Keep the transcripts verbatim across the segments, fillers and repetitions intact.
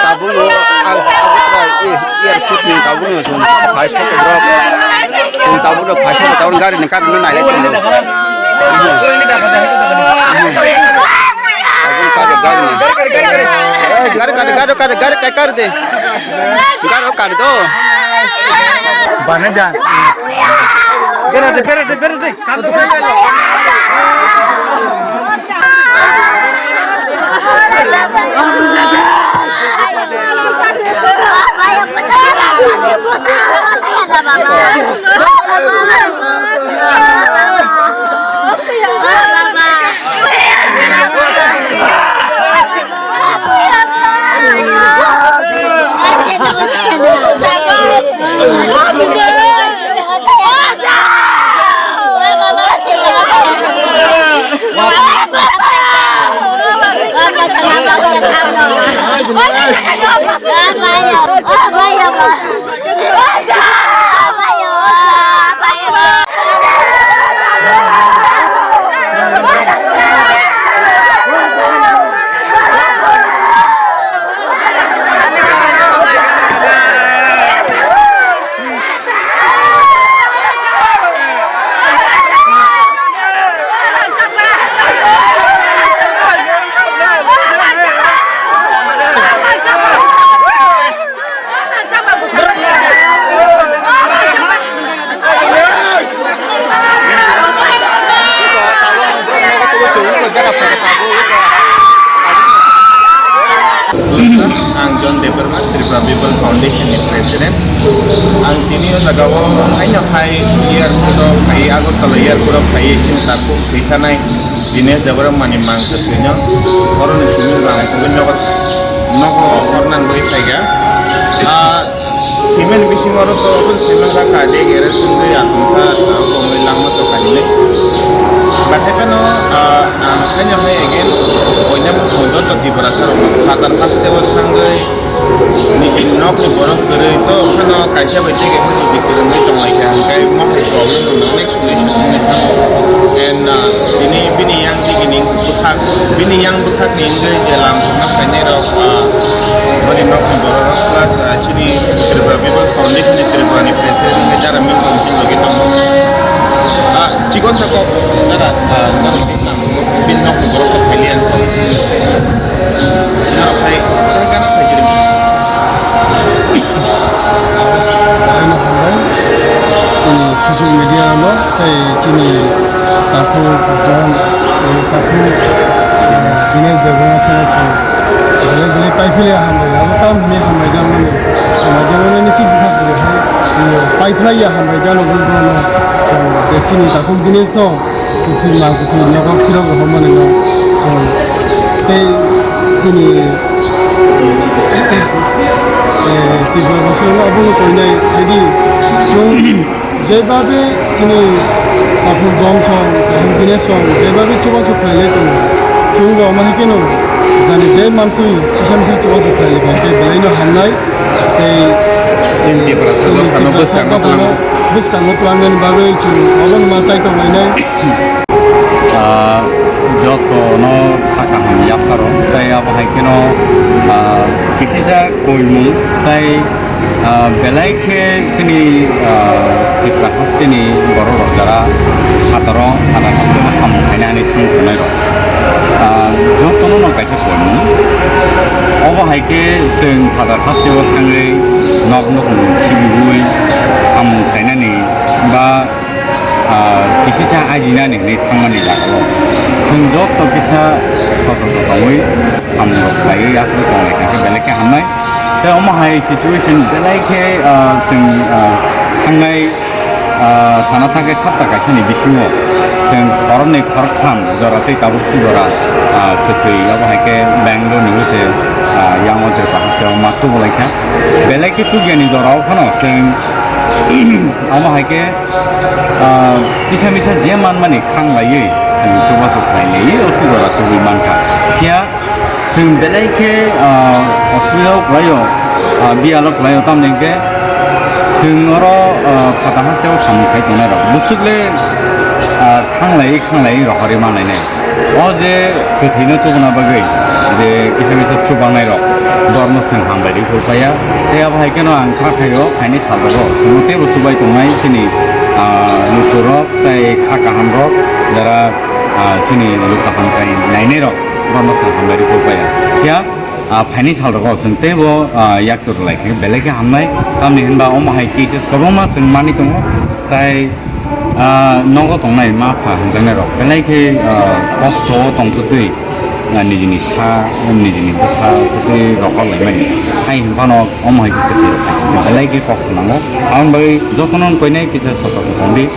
Tabukno ang tabuk try, eh, airport ni tabukno chwng phai sokjak rok. Chwng tabukno phai sokjak, tabukno gari ni karwi nailai tongo. Tabuk karwi gari ni. Gari, gari, gari, gari, gari, gari, gari de. Gari, gari do. Bana jan. Bera de, bera de, bera de. Ang John Debbarma, Tripura People Foundation ni President. Ang tini o jaga o haino hai airport o phai, Agartala airport o phai chini takhuk thwi thanai Dinesh Debbarma ni mang kwthwino, oro ni simi rang simi nogo, nogo ornan bai phaiga. Ah, Thwimani bisingo oro to obo se nokha kha de gere songwi achukha, tongwi langma to kainwi. Bathai phano, ah, ang haino hai again, oinang joto Tiprasa rok no Sadar haste o thangwi nini nokni borok kwrwi to phano kaisa bai tei kaisa chuti kwrwngwi tonglaikha, hwnkhe omo hai problem rok no onek solution wngwi thango. And, ah, tini bini yang digini bwkhak, bini yang bwkhakni wngwi je lam songna phainai rok, ah, boni nokni borok rok plus, ah, chini Tripura People Foundation ni Tripura ni president wngwi Dara Milton Singh logi tongo. Ah, chikon sa kok Dara, ah, Dara Milton bini nokni borok rok phailiya ang sa. Norok hai, tei gana phai jiri. Belai no hambai. Chini social media no tei chini takhuk John, eh, takhuk, eh, Dinesh Debbarma songwi chwng belai belai paiphalia hambai. Abo tam hwnwi hambai jakmani. Hambai jakmani nisi bwkhak kwrwi hai, eh, paiphlaiya hambai jano bwrwi bono chwng tei chini takhuk Dinesh no. Kuthwi ma kuthwi nogo phirok rohormani no chwng tei chini, eh, Tripura Bosong no abono koinai haidi chwng jeba be chini takhuk John song, takhuk Dinesh song, jeba be chubachu khlailai tongo. Chwng bo omo hai kheno jani je mantwi kisa misa chubachu khlailai kha, tei belai no hamnai. Tei, Chini Tiprasa tini dophano Tiprasa bwskango dophano twlang. Bwskango twlangnani bagwi chwng obono ma chai tonglainai. Ah, jotono kha kaham yapharo, tei abo hai kheno, ah, kisisa koimung, tei, ah, belai khe chini, ah, Tripura hasteni borok rok jara phataro, phatar hasteo samung khaina hinwi thang tongnai rok. Ah, jotono no kaisa koimung. Obo hai khe chwng phatar hasteo thangwi nok nukhung khibiwi samung khainani ba, ah, kisisa ajinani hinwi thangmani jagao chwng joto kisa sotorko tongwi samung rok khlaiwi yaphuru tonglai kha khe belai khe hamnai. Tei omo hai situation belai khe, ah, chwng, ah, thangnai, ah, sana thangkhe sapta kaisani bisingo chwng khoroknwi khoroktham jora tei tabuk sijora, ah, kwthwi abo hai khe Bangalore ni wngkhe, ah, yang o Tripura hasteo ma tubulaikha. Belai khe chukya ni jorao phano chwng Omo hai khe, ah, kisa misa je manmani khanglaiwi chwng chubachu khlailaiwi o sujora tubui mankha. Phiya chwng belai khe, ah, osubida o kwlaio, ah, biyalo kwlaio, tamni hwnkhe chwng oro, ah, phatha hasteo samung khai tongnai rok. Bwswk le, ah, khanglaiwi khanglaiwi rohorwi manlainai. O je kwthwino tubuna bagwi je kisa misa chubangnai rok, borno chwng hambai rwi phuru paiya. Tei abo hai kheno ang kha khaio, phaini sal rogo chwngno teibo chubai tongnai chini, ah, lukurok tei kha kaham rok, jara, ah, chini luka hamkrai nainai rok, borno chwng hambai rwi phuru paiya. Phiya, ah, phaini sal rogo chwng teibo, ah, yak chwrwlai khe belai khe hamnai, tamni hinba omo hai cases kwbangma chwng manwi tongo, tai, ah, nogo tongnai ma pha hwnjaknai rok belai khe, ah, kosto o tongtwtwi, ah, nijini sa, nijini bwsa kwtwi rohor laimani. Hai hwnphano omo hai khe kwtwi rok belai khe kosto nango. Aboni bagwi jotono koinai kisa sotok tongdi,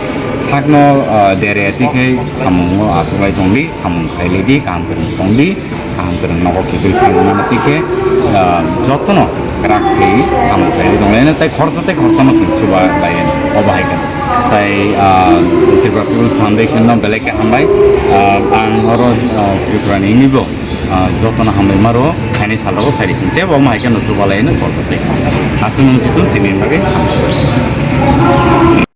sakno, ah, dere twi khe samungo achuklai tongdi, samung khailai di, kaham kwrwng tongdi. Kaham kwrwng nogo kiphil phaimano twi khe, ah, jotono kwrak khe samung khlaiwi tonglaino tei khoroksa tei khoroksano chwng chuba lai obo hai khe. Tai, ah, Tripura People's Foundation no belai khe hambai. Ah, ang oro, ah, Tripura ni wngwibo, ah, jotono hambai maro, phaini sal rogo phaidi sing tei bo omo hai kheno chuba laino khoroksa tei khoroksa. Aswk nwng situng tini bagwi.